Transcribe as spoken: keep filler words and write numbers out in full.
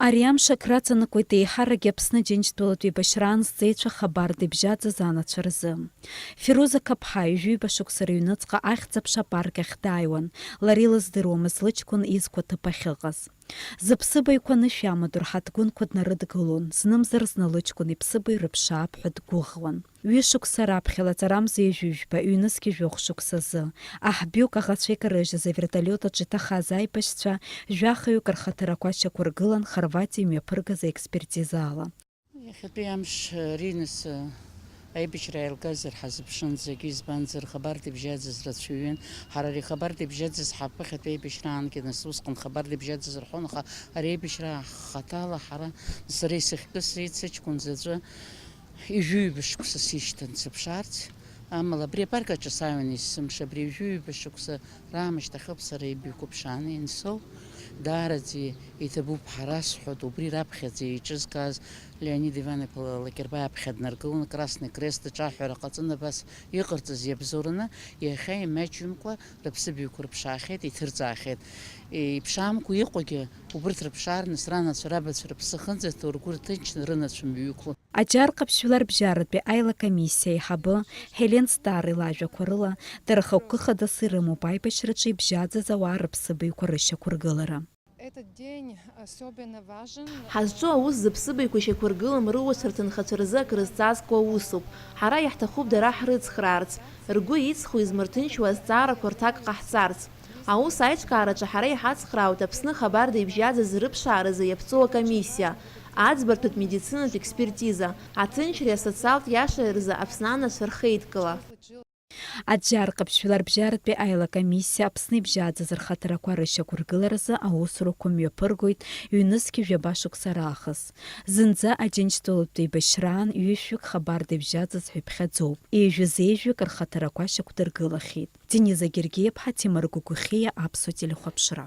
Ари амш акраҵанакуеит еиҳарак Аԥсны Џьынџьтәылатә еибашьраан зҵеицәа хабарда ибжьаӡыз анацәа рзы. Фируза Қаԥҳа ҩажәиба шықәса рыҩныҵҟа Ахьӡ-аԥша апарк ахь дааиуан, лара илыздыруамызт лыҷкәын изқәа ҭыԥ ахьыҟаз. Зыԥсыбаҩқәа анышә иамадоу рҳаҭгәынқәа днарыдгылон, знымзар-зны лыҷкәын иԥсыбаҩ рыԥшаап ҳәа дгәыӷуан. Ҩышықәса раԥхьа лаҵарамза ҩажәижәба, ҩнызқь жәохә шықәсазы, аҳбҩык аӷацәа икарыжьыз авертолиот аҿы иҭахаз аибашьцәа жәахаҩык рхаҭарақәа шьақәыргылан Хорватиа имҩаԥыргаз аекспертизаала. Иахьатәи амш, Ринес, аибашьра ааилгазар ҳазыԥшын зегьы, избанзар, хабарда ибжьаӡыз рацәаҩын. Ҳара ари хабарда ибжьаӡыз ҳаԥыхьатәи аибашьраангьы, нас усҟан хабарда ибжьаӡыз рҳәон, аха ари аибашьра хаҭала ҳара, сара исыхькы сыҷкәын заҵәы, ҩажәиҩба шықәса сишьҭан сыԥшаарц. Амала абри апарк аҿы сааҩуан есымша, абри ҩажәиҩба шықәса раамышьҭахьоуп сара ибаҩқәа ԥшааны иансоу. Даараӡа иҭабуп ҳәа расҳәоит, убри раԥхьаӡа еиҿызкааз Леонид Иван-иԥа Лакербаи аԥхьа днаргыланы Красный Крест аҿы аҳәара ҟаҵаны абас иҟарҵаз иабзоураны, иахьа имаҷымкәа рыԥсыбаҩқәа рыԥшаахьеит, иҭырҵаахьеит. Иԥшаамкәа иҟоугьы убырҭ рыԥшаар, нас ранацәа рабацәа рыԥсы ахьынӡаҭоу ргәы рҭынчны рынацәа мҩақәлон. Аџьар Ҟаԥшьҩы Ларбжьаратәи аилакомиссиа аиҳабы Ҳелен Стари лажәақәа рыла, дара хықәкы хадас ирымоуп аибашьраҿы ибжьаӡыз ауаа рыԥсыбаҩқәа рышьақәыргылара. Этот день особенно важен. Ҳазҿу аус зыԥсыбаҩқәа шьақәыргылам рыуацәа рҭынхацәа рзы акрызҵазкуа усуп. Ҳара иаҳҭахуп дара ҳрыцхраарц, ргәы иҵхо измырҭынчуа азҵаарақәа рҭак ҟаҳҵарц. Аус аиҿкаараҿы ҳара иҳацхраауеит Аԥсны хабарда ибжьаӡыз рыԥшааразы иаԥҵоу акомиссиа, аӡбарҭатә медицинатә експертиза, аҭынчреи асоциалтә иашареи рзы Аԥсны анацәа рхеидкыла. Аџьар Ҟаԥшьҩы Ларбжьаратәи аилакомиссиа Аԥсны ибжьаӡыз рхаҭарақәа рышьақәыргыларазы аусурақәа мҩаԥыргоит ҩнызқь жәаба шықәса раахыс. Зынӡа Аџьынџьтәылатә еибашьраан ҩышәҩык хабарда ибжьаӡыз ҳәа иԥхьаӡоуп, ҩажәи зежәҩык рхаҭарақәа шьақәдыргылахьеит. Дениза Гергиаԥҳа, Ҭемыр Гәыгәхиа, Аԥсуа телехәаԥшра.